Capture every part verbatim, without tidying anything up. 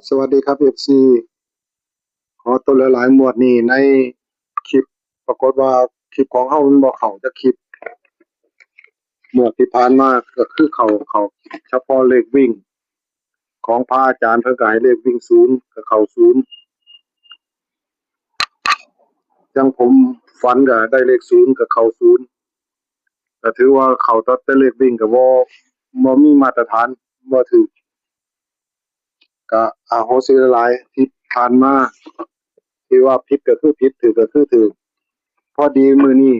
สวัสดีครับ เอฟซี ขอโทษหลายๆ งวดนี้ในคลิป ปรากฏว่าคลิปของเฮามันบ่เข้าจักคลิป งวดที่ผ่านมาก็คือเข้า เข้าเฉพาะเลขวิ่ง ของพระอาจารย์เพิ่นก็ให้เลขวิ่งศูนย์ก็เข้าศูนย์ จั่งผมฝันก็ได้เลขศูนย์ก็เข้าศูนย์ ก็ถือว่าเข้าแต่เลขวิ่งก็บ่ บ่มีมาตรฐาน บ่ถืก ก็อโหสิหลายๆ ที่ผ่านมา ที่ว่าผิดก็คือผิด ถืกก็คือถืก พอดีมื้อนี้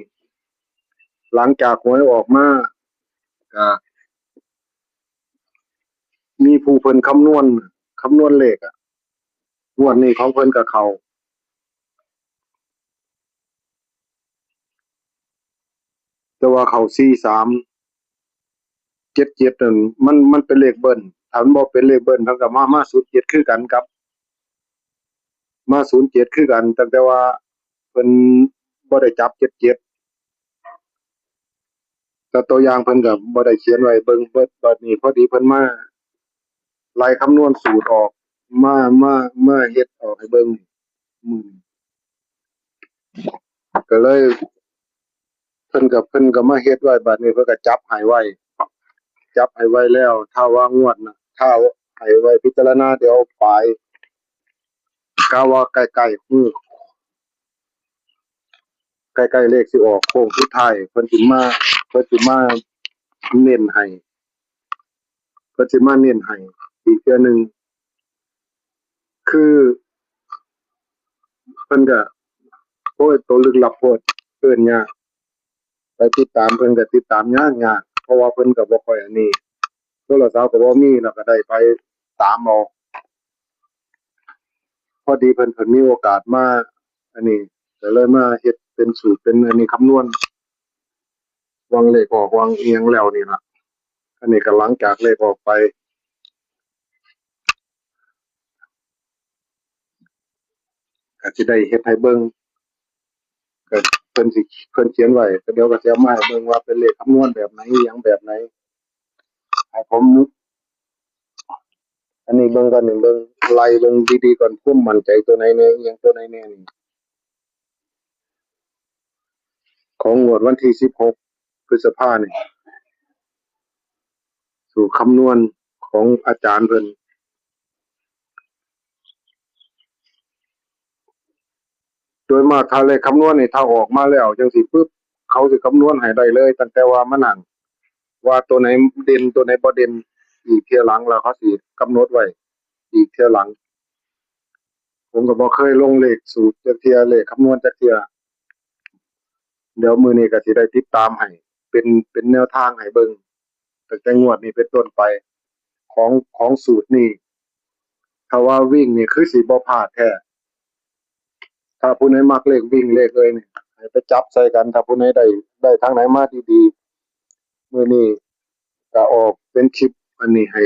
หลังจากหวยออกมา ก็มีผู้เพิ่นคำนวณ คำนวณเลขอะ งวดนี้ของเพิ่นก็เข้า แต่ว่าเข้าสี่สาม เจ็ดเจ็ดนั่น มัน มันเป็นเลขเบิ้ล ถ้ามันบ่เป็นเลขเบิ้ล เพิ่นก็มา มาศูนย์เจ็ดคือกันครับ มาศูนย์เจ็ดคือกัน ตั้งแต่ว่าเพิ่นบ่ได้จับเจ็ดเจ็ด แต่ตัวอย่างเพิ่นก็บ่ได้เขียนไว้เบิ่งเบิด บัดนี้พอดีเพิ่นมาไล่คำนวณสูตรออก มา มา มาเฮ็ดออกให้เบิ่ง อืม ก็เลย เพิ่นก็ เพิ่นก็มาเฮ็ดไว้ บัดนี้เพิ่นก็จับให้ไว้ จับให้ไว้แล้ว ถ้าว่างวดนะ ถ้าให้ไว้พิจารณา เดี๋ยวปลาย กะว่าใกล้ๆ มื้อ ใกล้ๆ เลขสิออก โค้งสุดท้าย เพิ่นสิมา เพิ่นสิมาเน้นให้ เพิ่นสิมาเน้นให้อีกเทื่อหนึ่ง คือ เพิ่นก็ โอ้ย ตัวลึกลับโพด เอิ้นยาก ไปติดตามเพิ่นก็ติดตามยากยาก เพราะว่าเพิ่นก็บ่ค่อยอันนี้ โทรศัพท์ก็บ่มี แล้วก็ได้ไปตามเอา พอดีเพิ่น เพิ่นมีโอกาสมา อันนี้ ก็เลยมาเฮ็ดเป็นสูตร เป็นอันนี้คำนวณ วางเลขออก วางอีหยังแล้วนี่ล่ะ อันนี้ก็หลังจากเลขออกไป ก็สิได้เฮ็ดให้เบิ่ง ก็เพิ่นสิ เพิ่นเขียนไว้ ก็เดี๋ยวก็สิเอามาให้เบิ่งว่าเป็นเลขคำนวณแบบไหน อีหยังแบบไหน ให้ผม อันนี้เบิ่งก่อนนี่ เบิ่ง ไล่เบิ่งดีๆ ก่อน ความมั่นใจตัวไหนแน่ อีหยังตัวไหนแน่นี่ ของงวดวันที่สิบหก พฤษภานี่ สูตรคำนวณของอาจารย์เพิ่น โดยมากถ้าเลขคำนวณนี่ ถ้าออกมาแล้วจั่งซี้ปึ๊บ เขาสิคำนวณให้ได้เลย ตั้งแต่ว่ามานั่ง ว่าตัวไหนเด่น ตัวไหนบ่เด่น อีกเทื่อหลัง แล้วเขาสิกำหนดไว้อีกเทื่อหลัง ผมก็บ่เคยลงเลขสูตรจักเทื่อ เลขคำนวณจักเทื่อ เดี๋ยวมื้อนี้ก็สิได้ติดตามให้ เป็น เป็นแนวทางให้เบิ่ง ตั้งแต่งวดนี้เป็นต้นไป ของ ของสูตรนี้ ถ้าว่าวิ่งนี่คือสิบ่พลาดแท้ ถ้าผู้ใดมักเลขวิ่งเลขเอยนี่ ให้ไปจับใส่กัน ถ้าผู้ใดได้ ได้ทางไหนมาดีๆ มื้อนี้ก็ออกเป็นคลิปอันนี้ให้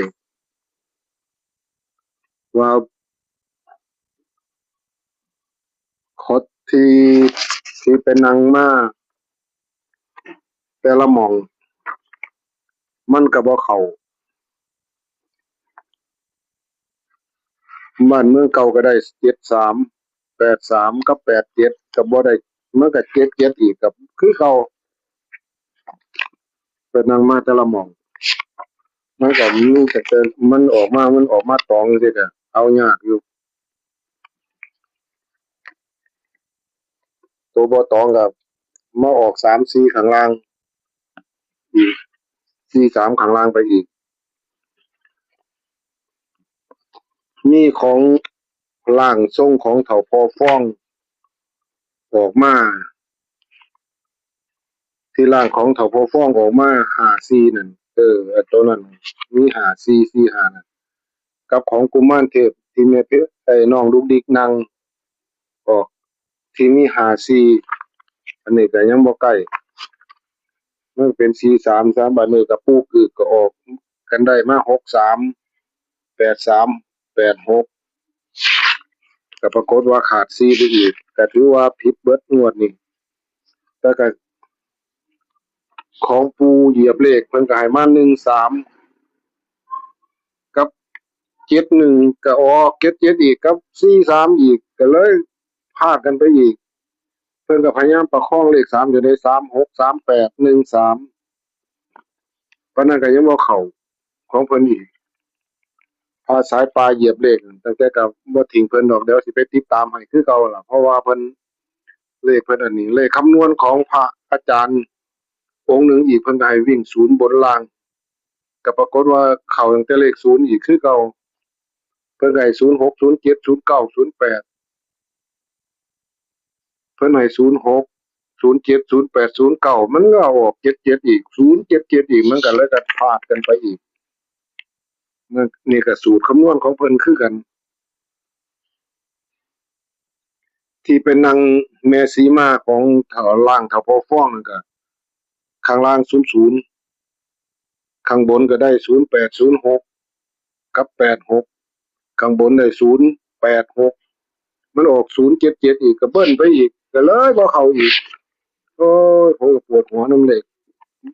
ว่า คดที่ ที่ไปนั่งมา แต่ละหม่อง มันก็บ่เข้า บ้านเมืองเก่าก็ได้ เจ็ดสาม แปดสาม กับ แปดเจ็ด ก็บ่ได้ มันก็ เจ็ดเจ็ด อีก ก็คือเก่า ไปนั่งมาแต่ละหม่อง มันก็มีแต่ มันออกมา มันออกมาตองจั่งซี้ก็เอายากอยู่ ตัวบ่ตองก็มาออก สามสี่ ข้างล่างอีก สี่สาม ข้างล่างไปอีก มีของร่างทรงของเฒ่าพ่อฟองออกมา ที่ร่างของเฒ่าพ่อฟองออกมา ห้าสี่ นั่น เออ ตัวนั้น มี ห้าสี่ สี่ห้า นั่น กับของกุมารเทพที่แม่เพชร ไอ้น้องดุกดิกนั่งออก ที่มี ห้าสี่ อันนี้ก็ยังบ่ใกล้ มันเป็น สี่สาม สาม บาดนี้ก็ปูกึกก็ออกกันได้มา หกสาม แปดสาม แปดหก ก็ปรากฏว่าขาด สี่ ไปอีก ก็ถือว่าผิดเบิดงวดนี้ แต่ก็ของปู่เหยียบเลขเพิ่นก็ให้มา หนึ่งสาม กับ เจ็ดหนึ่ง ก็ออกเจ็ดเจ็ดอีกกับสี่สามอีก ก็เลยพลาดกันไปอีก เพิ่นก็พยายามประคองเลขสามอยู่ในสามหก สามแปด หนึ่งสาม ปานนั้นก็ยังบ่เข้าของเพิ่นอีก พาสายป่าเหยียบเลข ตั้งแต่ก็บ่ทิ้งเพิ่นดอก เดี๋ยวสิไปติดตามให้คือเก่าล่ะ เพราะว่าเพิ่น เลขเพิ่นอันนี้ เลขคำนวณของพระอาจารย์องค์หนึ่งอีก เพิ่นก็ให้วิ่งศูนย์บนล่าง ก็ปรากฏว่าเข้าตั้งแต่เลขศูนย์อีกคือเก่า เพิ่นก็ให้ศูนย์หก ศูนย์เจ็ด ศูนย์เก้า ศูนย์แปด เพิ่นให้ศูนย์หก ศูนย์เจ็ด ศูนย์แปด ศูนย์เก้า มันก็ออกเจ็ดเจ็ดอีก ศูนย์เจ็ดเจ็ดอีก มันก็เลยก็พลาดกันไปอีก นี่ก็สูตรคำนวณของเพิ่นคือกัน ที่เป็นนางแม่สีมาของเฒ่าล่างเฒ่าพ่อฟ้องนั่นก็ ข้างล่างศูนย์ศูนย์ ข้างบนก็ได้ศูนย์แปด ศูนย์หก กับแปดหก ข้างบนได้ศูนย์แปดหก มันออกศูนย์เจ็ดเจ็ดอีก ก็เบิ้ลไปอีก ก็เลยบ่เข้าอีก โอ้ย ผมก็ปวดหัวนำเลข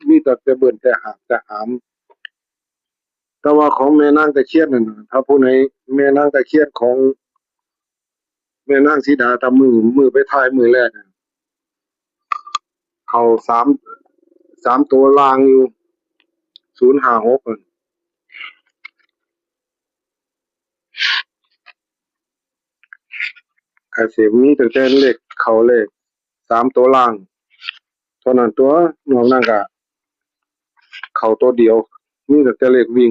มีแต่ แต่เบิ้ล แต่หาบ แต่หาม แต่ว่าของแม่นางตะเคียนนั่นน่ะ ถ้าผู้ใด แม่นางตะเคียนของแม่นางสีดา ถ้ามื้อ มื้อไปถ่ายมื้อแรกน่ะ เข้าสาม สามตัวล่างอยู่ ศูนย์ห้าหก นั่น ก็สิมีตั้งแต่เลขเข้าเลขสามตัวล่าง เท่านั้นตั๊ว นอกนั้นก็เข้าตัวเดียว มีตั้งแต่เลขวิ่ง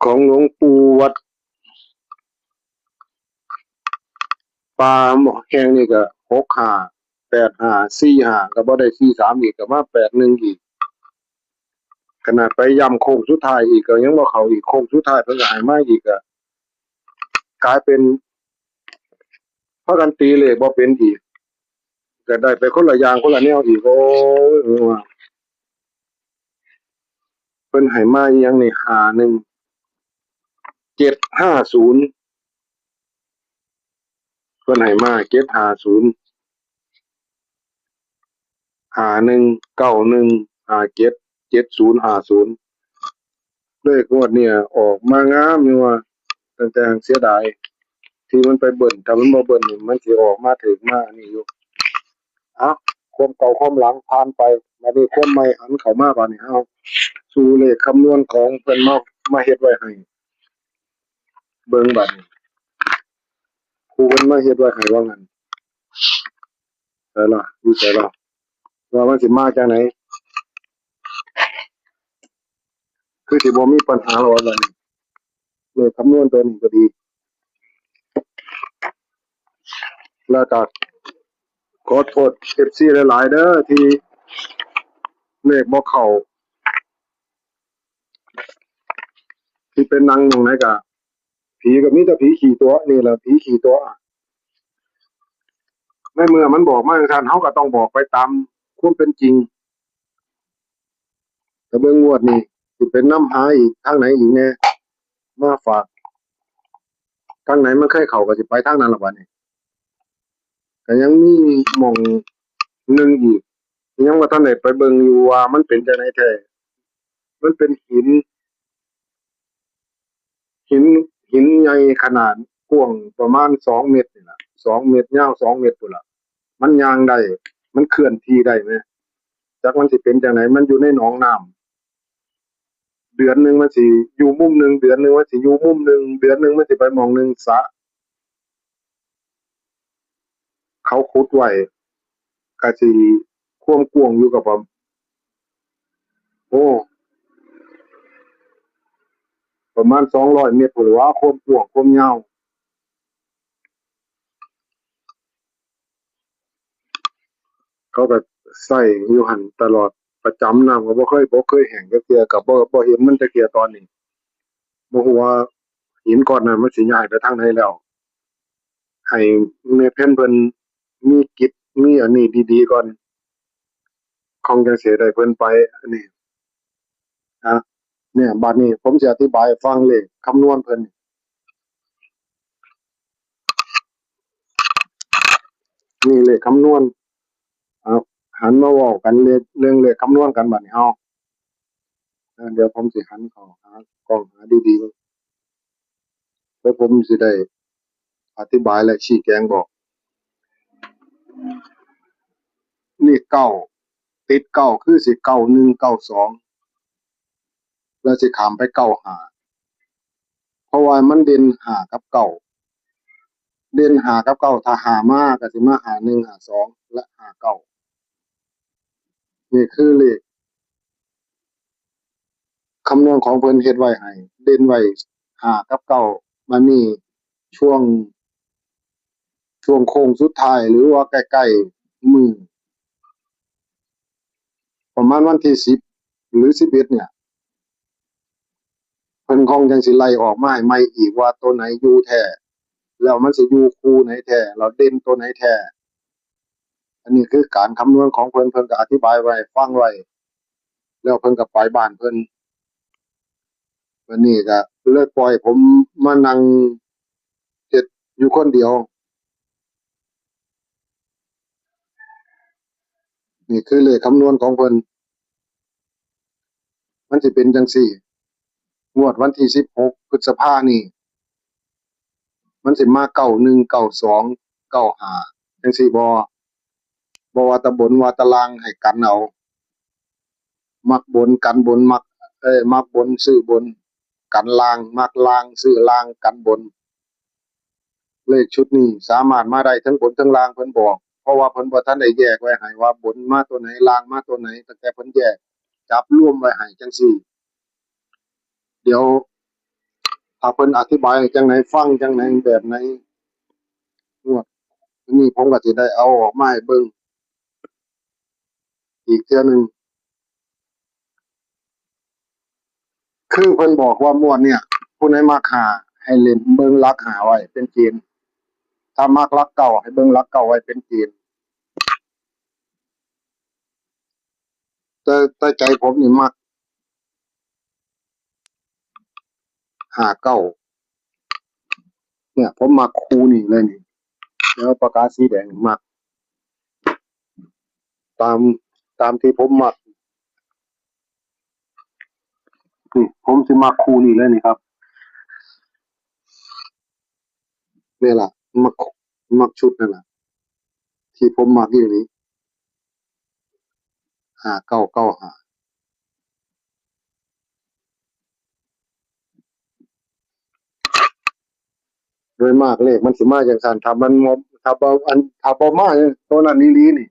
ของหลวงปู่วัดป่าแห่งนี่ก็ หกห้า แปดห้า สี่ห้า ก็บ่ได้ สี่สาม อีก ก็มา แปดหนึ่ง อีก ขนาดไปย้ำโค้งสุดท้ายอีกก็ยังบ่เข้าอีก โค้งสุดท้ายเพิ่นก็ให้มาอีก ก็กลายเป็นพากันตีเลขบ่เป็นอีก ก็ได้ไปคนละอย่างคนละแนวอีก โอ้ย ว่า เพิ่นให้มาอีหยังนี่ ห้าหนึ่ง เจ็ดห้าศูนย์ เพิ่นให้มา เจ็ดห้าศูนย์ ห้าหนึ่ง เก้าหนึ่ง ห้าเจ็ด เจ็ดศูนย์ ห้าศูนย์ เลขงวดเนี่ยออกมางามอยู่ว่า ตั้งแต่เสียดาย ที่มันไปเบิ้ล ถ้ามันบ่เบิ้ลนี่มันสิออกมาถืกมาอันนี้อยู่ เอ้า ความเก่าความหลังผ่านไป บัดนี้ความใหม่หันเข้ามา บัดนี้ เอ้า สู่เลขคำนวณของเพิ่นมา มาเฮ็ดไว้ให้เบิ่งบัดนี้ ผู้เพิ่นมาเฮ็ดไว้ให้ว่างั้น ไสล่ะ อยู่ไสล่ะ ว่ามันสิมาจั่งใด คือสิบ่มีปัญหาแล้วว่าซั่น เลขคำนวณตัวนี้ก็ดี แล้วก็ขอโทษ เอฟซี หลายๆ เด้อ ที่เลขบ่เข้า ที่เป็นหนังหม่องไหนก็ ผีก็มีแต่ผีขี้ตั๋ว นี่แหละผีขี้ตั๋ว ในเมื่อมันบอกมาจั่งซั้น เฮาก็ต้องบอกไปตามความเป็นจริง แต่เบิ่งงวดนี้สิเป็นนำหาอีกทางไหนอีกแน่ มาฝาก ทางไหนมันเคยเข้าก็สิไปทางนั้นล่ะบัดนี้ ก็ยังมีหม่องหนึ่งอีก ยังบ่ทันได้ไปเบิ่งอยู่ว่ามันเป็นจั่งใดแท้ มันเป็นหิน หิน หินใหญ่ขนาดกว้างประมาณสองเมตรนี่ล่ะ สองเมตร ยาวสองเมตรพู้นล่ะ มันย่างได้ มันเคลื่อนที่ได้แหม จักมันสิเป็นจั่งใด มันอยู่ในหนองน้ำ เดือนหนึ่งมันสิอยู่มุมหนึ่ง เดือนหนึ่งมันสิอยู่มุมหนึ่ง เดือนหนึ่งมันสิไปหม่องหนึ่ง สระ เขาขุดไว้ ก็สิความกว้างอยู่ก็ประ โอ้ ประมาณสองร้อยเมตรพู้นล่ะ ความกว้างความยาว เขาก็ใช้อยู่หั่นตลอดประจำ น้ำก็บ่เคยบกเคยแห้งจักเทื่อ ก็บ่ บ่เห็นมันจักเทื่อตอนนี้ บ่ฮู้ว่าหินก้อนนั้นมันสิย้ายไปทางใดแล้ว ให้แม่เพ็ญเพิ่นมีกิจ มีอันนี้ดีๆ ก่อน ของจั่งสิได้เพิ่นไป อันนี้ อ่ะ เนี่ย บัดนี้ผมสิอธิบายให้ฟังเลขคำนวณเพิ่น นี่เลขคำนวณ เอา หันมาเว้ากันเลข เรื่องเลขคำนวณกันบัดนี้เฮา เดี๋ยวผมสิหันเข้าหากล้องหาดีๆ แล้วผมสิได้อธิบายและชี้แจงบอก นี่เก้า ติดเก้าคือสิเก้าหนึ่ง เก้าสอง แล้วสิข้ามไปเก้าห้า เพราะว่ามันเด่นห้ากับเก้า เด่นห้ากับเก้า ถ้าห้ามาก็สิมาห้าหนึ่ง ห้าสอง และห้าเก้า นี่คือเลขคำนวณของเพิ่นเฮ็ดไว้ให้ เด่นไว้ห้ากับเก้า บัดนี้ช่วง ช่วงโค้งสุดท้าย หรือว่าใกล้ๆมื้อ ประมาณวันที่สิบหรือสิบเอ็ดเนี่ย เพิ่นคงจั่งสิไล่ออกมาให้ใหม่อีกว่าตัวไหนอยู่แท้ แล้วมันสิอยู่คู่ไหนแท้ แล้วเด่นตัวไหนแท้ อันนี้คือการคำนวณของเพิ่น เพิ่นก็อธิบายไว้ ฟังไว้ แล้วเพิ่นก็ไปบ้านเพิ่น บัดนี้ก็เลยปล่อยผมมานั่งเฮ็ดอยู่คนเดียว นี่คือเลขคำนวณของเพิ่น มันสิเป็นจั่งซี้ งวดวันที่สิบหกพฤษภานี่ มันสิมาเก้าหนึ่ง เก้าสอง เก้าห้า จั่งซี้บ่ บ่ว่าแต่บนว่าแต่ล่างให้กันเอา มักบนกันบน มัก เอ้ย มักบนซื้อบน กันล่าง มักล่างซื้อล่างกันบน เลขชุดนี้สามารถมาได้ทั้งบนทั้งล่าง เพิ่นบอก เพราะว่าเพิ่นบ่ทันได้แยกไว้ให้ว่าบนมาตัวไหน ล่างมาตัวไหน ตั้งแต่เพิ่นแยกจับรวมไว้ให้จั่งซี้ เดี๋ยวถ้าเพิ่นอธิบายจั่งไหน ฟังจั่งไหน แบบไหน งวดนี้ผมก็สิได้เอาออกมาให้เบิ่งอีกเทื่อหนึ่ง คือเพิ่นบอกว่างวดเนี่ย ผู้ใดมักห้าให้เล่นเบิ่งหลักห้าไว้เป็นเกณฑ์ ถ้ามักหลักเก้าให้เบิ่งหลักเก้าไว้เป็นเกณฑ์ แต่ แต่ใจผมนี่มักห้าเก้า เนี่ย ผมมักคู่นี้เลยนี่ แล้วปากกาสีแดงนี่มัก ตาม ตามที่ผมมัก นี่ ผมสิมักคู่นี้เลยนี่ครับ นี่ล่ะ มัก มักชุดนั่นล่ะ ที่ผมมักอีหลี ห้าเก้าเก้าห้า โดยมากเลขมันสิมาจั่งซั้น ถ้ามันบ่ ถ้าบ่ อัน ถ้าบ่มาตัวนั้นอีหลีนี่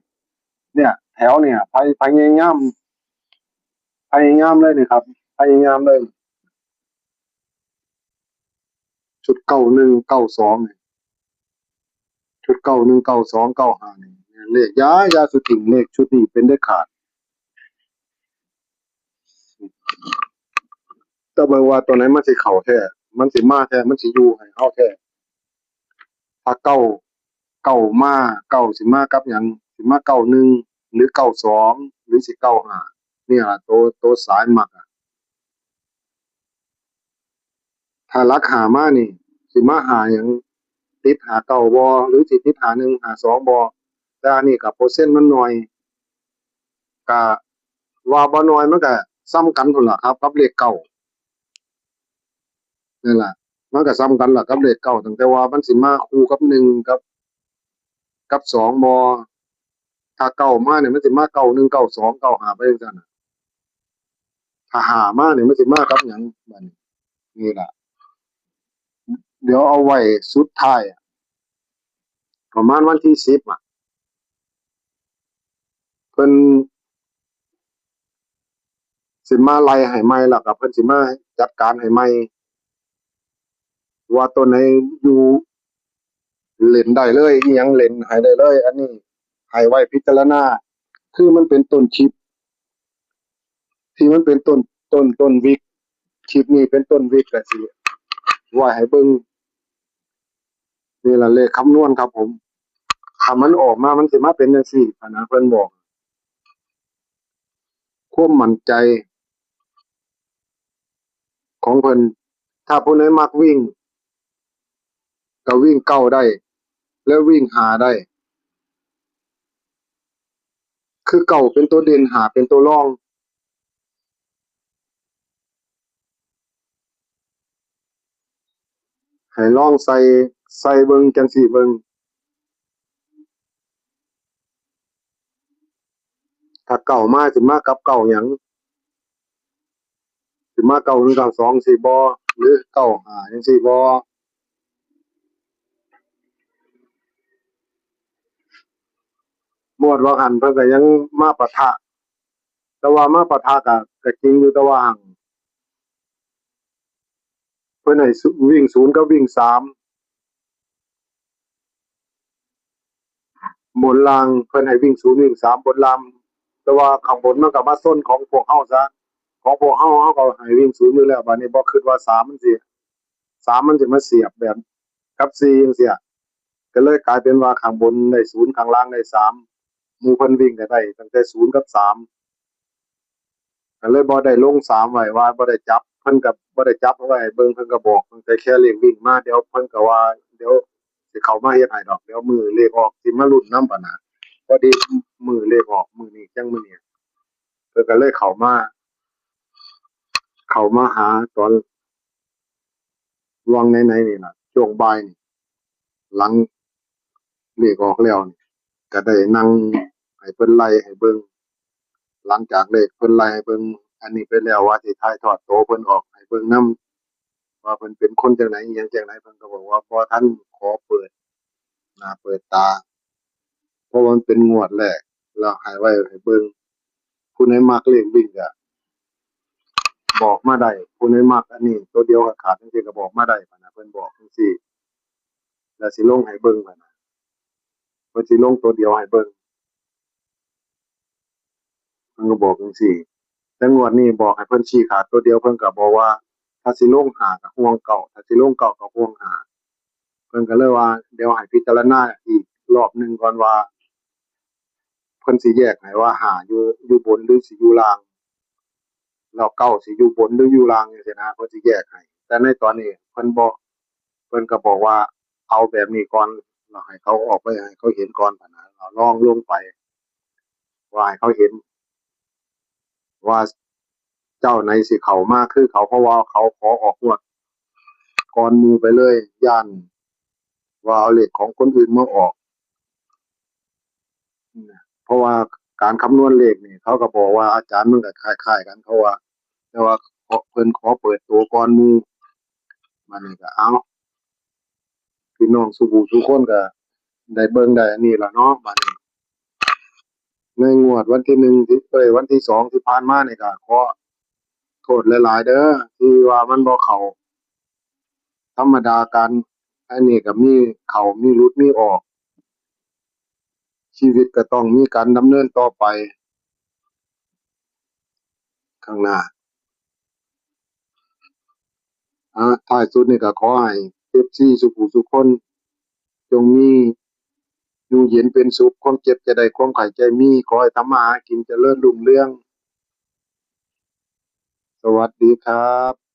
เนี่ย แถวเนี่ย พย- พยายาม พยายามเลยนี่ครับ พยายามเลย ชุดเก้าหนึ่ง เก้าสอง นี่ ชุดเก้าหนึ่ง เก้าสอง เก้าห้า นี่ เลขอย่า อย่าสุดทิ้ง เลขชุดนี้เป็นเด็ดขาด แต่เบิ่งว่าตัวไหนมันสิเข้าแท้ มันสิมาแท้ มันสิอยู่ให้เฮาแท้ ถ้าเก้า เก้ามา เก้าสิมากับหยัง สิมาเก้าหนึ่ง หรือเก้าสอง หรือสิเก้าห้า นี่ล่ะ ตัว ตัวสายมักอะ ถ้าหลักห้ามานี่ สิมาห้าหยัง ติดห้าเก้าบ่ หรือสิติดห้าหนึ่ง ห้าสองบ่ แต่อันนี้ก็เปอร์เซ็นต์มันน้อย ก็ว่าบ่น้อยมันก็ส่ำกันพู้นล่ะครับ กับเลขเก้า นั่นล่ะ มันก็ส่ำกันล่ะกับเลขเก้า ตั้งแต่ว่ามันสิมาคู่กับหนึ่ง กับ กับสองบ่ ถ้าเก้ามาเนี่ยมันสิมาเก้าหนึ่ง เก้าสอง เก้าห้า ไปจั่งซั้นน่ะ ถ้าห้ามาเนี่ยมันสิมากับหยังบัดนี้ นี่ล่ะ เดี๋ยวเอาไว้สุดท้ายอะ ประมาณวันที่สิบอะ เพิ่นสิมาไล่ให้ใหม่ แล้วก็เพิ่นสิมาจัดการให้ใหม่ ว่าตัวไหนอยู่เล่นได้เลย อิหยังเล่นให้ได้เลย อันนี้ให้ไว้พิจารณา คือมันเป็นต้นคลิป ที่มันเป็นต้น ต้น ต้นวิก คลิปนี้เป็นต้นวิก ก็สิไว้ให้เบิ่ง นี่ล่ะเลขคำนวณครับผม ถ้ามันออกมามันสิมาเป็นจั่งซี้หั้นนะ เพิ่นบอก ความมั่นใจของเพิ่น ถ้าผู้ใดมักวิ่ง ก็วิ่งเก้าได้ และวิ่งห้าได้ คือเก้าเป็นตัวเด่น ห้าเป็นตัวรอง ให้ลองใส่ ใส่เบิ่งจั่งซี้เบิ่ง ถ้าเก้ามาสิมากับเก้าหยัง สิมาเก้าหนึ่งเก้าสองสิบ่ หรือเก้าห้าจั่งซี้บ่ งวดว่าหั้นเพิ่นก็ยังมาปะทะ แต่ว่ามาปะทะก็ ก็จริงอยู่ แต่ว่าหั่นเพิ่นให้วิ่งศูนย์กับวิ่งสาม บนล่าง เพิ่นให้วิ่งศูนย์วิ่งสามบนล่าง แต่ว่าข้างบนมันก็มาซนของพวกเฮาซะ ของพวกเฮา เฮาก็ให้วิ่งศูนย์อยู่แล้ว บัดนี้บ่คิดว่าสามมันสิ สามมันสิมาเสียบแบบกับสี่จั่งซี้ ก็เลยกลายเป็นว่าข้างบนได้ศูนย์ ข้างล่างได้สาม หมู่เพิ่นวิ่งก็ได้ตั้งแต่ศูนย์กับสาม ก็เลยบ่ได้ลงสามไว้ ว่าบ่ได้จับ เพิ่นก็บ่ได้จับเอาไว้ให้เบิ่ง เพิ่นก็บอกตั้งแต่แค่เลขวิ่งมา เดี๋ยวเพิ่นก็ว่า เดี๋ยวสิเข้ามาเฮ็ดให้ดอก เดี๋ยวมื้อเลขออกสิมาลุ้นนำ บัดนะ พอดีมื้อเลขออกมื้อนี้ จั่งมื้อนี้ เพิ่นก็เลยเข้ามา เข้ามาหาตอน หว่างไหนๆนี่ล่ะ ช่วงบ่ายนี่ หลังเลขออกแล้วนี่ ก็ได้นั่งให้เพิ่นไล่ให้เบิ่ง หลังจากเลขเพิ่นไล่ให้เบิ่งอันนี้ไปแล้ว ว่าสิถ่ายทอดโตเพิ่นออกให้เบิ่งนำ ว่าเพิ่นเป็นคนจั่งใด อิหยังจั่งใด เพิ่นก็บอกว่าบ่ทันขอเปิดหน้าเปิดตา เพราะว่ามันเป็นงวดแรก แล้วให้ไว้ให้เบิ่ง ผู้ใดมักเลขวิ่งก็บอกมาได้ ผู้ใดมักอันนี้ตัวเดียวขาดๆจั่งซี้ก็บอกมาได้ พะนะ เพิ่นบอกจั่งซี้ แล้วสิลงให้เบิ่ง พะนะ เพิ่นสิลงตัวเดียวให้เบิ่ง เพิ่นก็บอกจั่งซี้ แต่งวดนี้บอกให้เพิ่นชี้ขาดตัวเดียว เพิ่นก็บอกว่า ถ้าสิลงห้าก็ห่วงเก้า ถ้าสิลงเก้าก็ห่วงห้า เพิ่นก็เลยว่า เดี๋ยวให้พิจารณาอีกรอบหนึ่งก่อนว่า เพิ่นสิแยกให้ว่าห้าอยู่ อยู่บนหรือสิอยู่ล่าง แล้วเก้าสิอยู่บนหรืออยู่ล่างจั่งซี้นะ เพิ่นสิแยกให้ แต่ในตอนนี้เพิ่นบ่ เพิ่นก็บอกว่าเอาแบบนี้ก่อน แล้วให้เขาออกไปให้เขาเห็นก่อน พะนะ เอาลองลงไป ว่าให้เขาเห็น ว่าเจ้าไหนสิเข้ามาคือเขา เพราะว่าเขาขอออกงวดก่อนหมู่ไปเลย ย้านว่าเอาเลขของคนอื่นมาออก เพราะว่าการคำนวณเลขนี่ เขาก็บอกว่าอาจารย์มันก็คล้ายๆกัน เขาว่า แต่ว่าขอ เพิ่นขอเปิดตัวก่อนหมู่ บัดนี้ก็เอา พี่น้องสู่ผู้สู่คนก็ได้เบิ่งได้อันนี้ล่ะเนาะ บัดนี้ ในงวดวันที่หนึ่งที่ เอ้ย วันที่สองที่ผ่านมานี่ก็ขอโทษหลายๆเด้อ ที่ว่ามันบ่เข้า ธรรมดาการ อันนี้ก็มีเข้ามีหลุดมีออก ชีวิตก็ต้องมีการดำเนินต่อไปข้างหน้า อ่า ท้ายสุดนี่ก็ขอให้ เอฟซี สู่ผู้สู่คน จงมีอยู่เย็นเป็นสุข ความเจ็บจะได้ ความไข้จะมี ขอให้ทำมาหากินเจริญรุ่งเรือง สวัสดีครับ